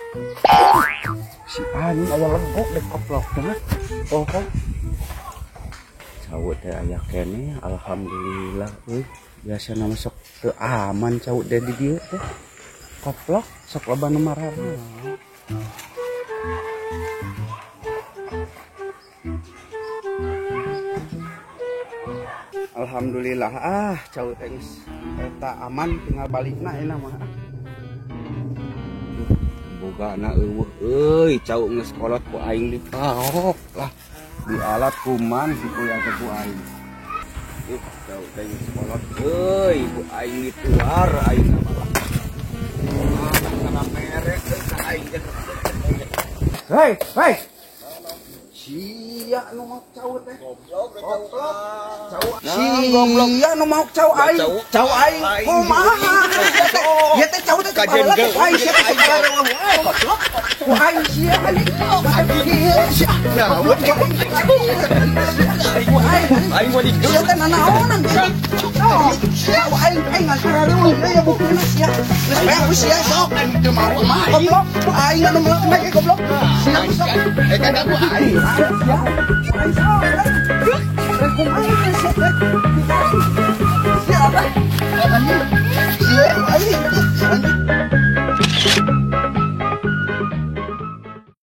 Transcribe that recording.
Si anjing aya legok dek koplok teh. Oh, kok. Cau teh aya keneh, alhamdulillah euy. Biasana mah sok teu aman cau teh di dieu teh. Koplok sok loba nu mararah. Alhamdulillah ah cau teh geus eta aman tinggal balikna ayeuna mah. Bogana eueuh euy cau geus kolot ku aing dipaok lah. Di alat kuman si kuya teh ku aing. Cau teh geus kolot euy ku aing dituar aing mah lah. Kana merek euy ka aing teh. Hei, hei. Sia nu maok cau teh. Goblok goblok. Cau. Goblok. Sia nu maok cau aing. Cau aing kumaha? Ieu teh cau teh Kajen ku aing sia teh goblok. Ku aing sia anjing. Sia. Ku aing. Aing mah digeus. Sia teh nanaonan. Oh, sia ku aing aing ngarareuweung deui buktina sia. Geus beak ku sia sok. Teu mau kumaha. Goblok. Ku aing anu meulak mah goblok. Sia sok. Eh kagak ku aing. Aing sok. Kumaha.